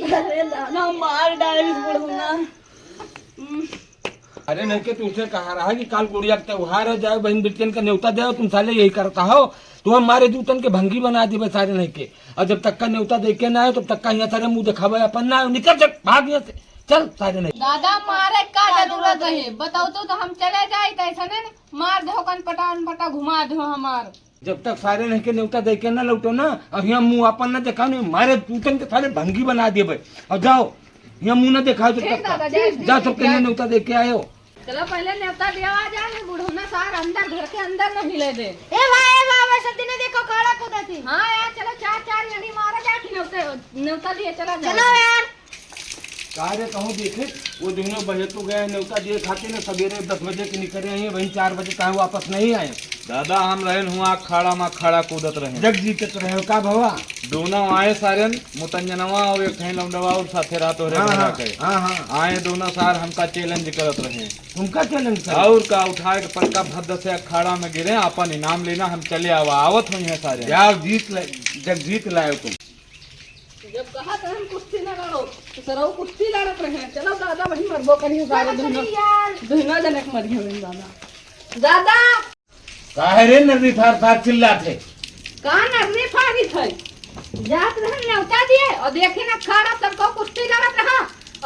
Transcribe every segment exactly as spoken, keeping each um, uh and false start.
अरे दादा, मार डालिस बुढ़ौना। अरे नहीं के तुमसे कहा रहा कि काल गुड़िया का त्योहार है, जाओ बहन बिटियन का न्योता दे, तुम साले यही करता हो। तो हम मारे जूतन के भंगी बना देबे सारे नहीं के। और जब तक का न्योता दे के ना आए, तब तक का यहाँ सारे मुंह दिखावे अपन ना, निकल चल, भाग यहाँ से, चल सारे नहीं। दादा मारे का जरूरत है, बताओ तो, तो हम चले जाए, तो ऐसा नहीं मार दो कन पटान पटा घुमा दो हमार। जब तक सारे नहीं के न्योता दे के ना लौटो ना, अब यहाँ मुंह अपन ना देखा नहीं, मारे जूतन के सारे भंगी बना देबे। और जाओ, यहाँ मुंह ना दिखाओ जब ठीक तक का। दादा, जय श्री जा, कृष्ण। सबके यहाँ न्योता दे के आयो। चलो पहले न्योता दिया आ जाए, बुढ़ौना सार अंदर, घर के अंदर नहीं ले दे। ए भाई, ए बाबा, सब दिन देखो, खाड़ा कूदा थी। हाँ यार, चलो चार चार यही मारा जाए कि न्योते, न्योता दिए चला जाए। चलो यार। का रे कहूँ देखे, वो दुनो बहेतू गए न्योता दिए खातिर न, सवेरे दस बजे के निकले हैं, वहीं चार बजे काहे वापस नहीं आए? दादा, हम रहन हुआ अखाड़ा में अखाड़ा कूदत रहे। जग जीतत रहे हो का भवा? दोनों आए सारन, मुतंजनवा और एक ठे लौंडवा और साथे रहा तोहरे हाँ, घर हाँ, आके। हाँ, हाँ। आए दोनों सार हमका challenge करत रहे। तुमका challenge करे? और का उठाए के पटका भद्द से अखाड़ा में गिरे, अपन इनाम लेना, हम चले आवा, आवत हुई हैं सारे। जाओ जीत ले, जग जीत लायो तुम। जब कहा तो हम कुश्ती ना लड़ो, तो सरऊ कुश्ती लड़त रहे। चलो दादा, वही मरबो करिए सारे चलो, दोनों। चलिए यार। दोनों जने के मरिए हम दादा। दादा! काहे रे नर्री फार फार चिल्लात है? का नर्री फारी थे? जात रहन न्योता दिए और देखे ना अखाड़ा सबको कुश्ती लड़त रहा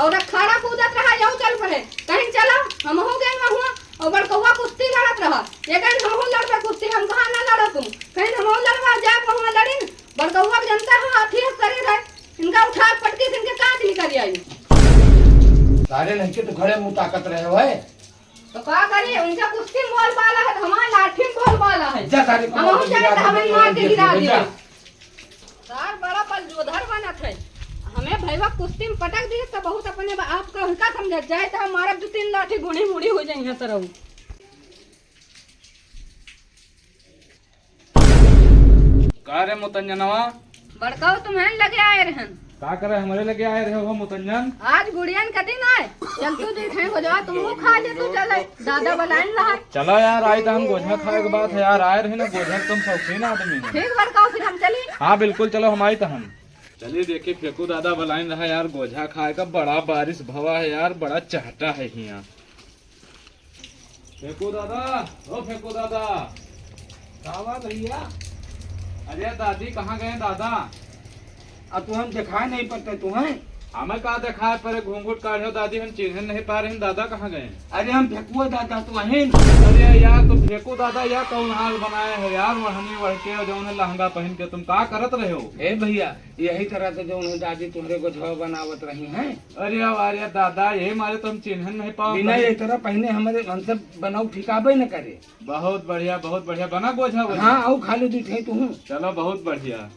और अखाड़ा कूदत रहा, यहू चल पड़े। कहीं चलो, हमहू गए वहाँ और बड़कौआ कुश्ती लड़त रहा। ये कहीं हमहू लड़बे कुश्ती, हम कहाँ ना लड़ो तुम। कहीं हमहू लड़बा, जात वहाँ लड़िन। बड़कौआ के जनता है, हाथी है, शरीर है, इनका उठा के पटकी से इनके कांच निकल आई। सारे लड़के तो खड़े मुंह ताकत रहे हो, है? तो का करी, उनका कुश्ती में बोल बाला है, तो हमारा लाठी में बोल बाला है। जा सारे को हम मार के जाए गिरा तो दे, हमें मार के गिरा दिए। जा। सार बड़ा बलजोधर बनत है, हमें भैया कुश्ती में पटक दिए तो बहुत अपने बा-, आपका उनका समझत जाए तो हमारा दो तीन लाठी गुड़ी मुड़ी हो जाएंगे सरऊ। का रे मुतंजनवा? बड़काऊ तुम्हें लगे आए रहन। का करे हमरे लगे आए रहे हो मुतंजन? आज गुड़ियन का दिन आए, चल तू देखे हो जावा, तुमको खा ले तू चले, दादा बलाइन रहा। चलो यार, आई तो हम गोझा खाए के बात है यार, आए रहे ना गोझा, तुम शौकीन आदमी हो। ठीक बड़काऊ, फिर हम चली। हाँ बिल्कुल, चलो हम आई तो हम। चलिए देखिए, फेंकू दादा बलाइन रहा यार, गोझा खाए का, बड़ा बारिश भवा है यार, बड़ा चहटा है हियाँ। फेंकू दादा, ओ फेंकू दादा। का बा भैया? अरे दादी कहाँ गए दादा? अब तू हम दिखाए नहीं पड़ते तुम्हें। हमें का दिखाए पड़े, घूंघट काढ़े हो दादी, हम चिन्हे नहीं पा रहे हैं दादा, कहाँ गए? अरे हम फेंकुआ दादा तो हैं। अरे यार तुम फेंकू दादा, या कौन हाल बनाए हो यार, ओढ़नी ओढ़ के और जौन है लहंगा पहन के तुम का करत रहे हो? ए भैया, यही तरह से जौन है दादी तुम्हरे गोझवा बनावत रही हैं। अरे वाह, अरे दादा, यही मारे तो हम चिन्हन नहीं पाओ। बिना ये तरह पहने हमारे हमसे बनाऊ ठिकाबे न करे। बहुत बढ़िया, बहुत बढ़िया। बना गोझा वोझा? हाँ, आओ खा ले दू थे तू। चलो, बहुत बढ़िया।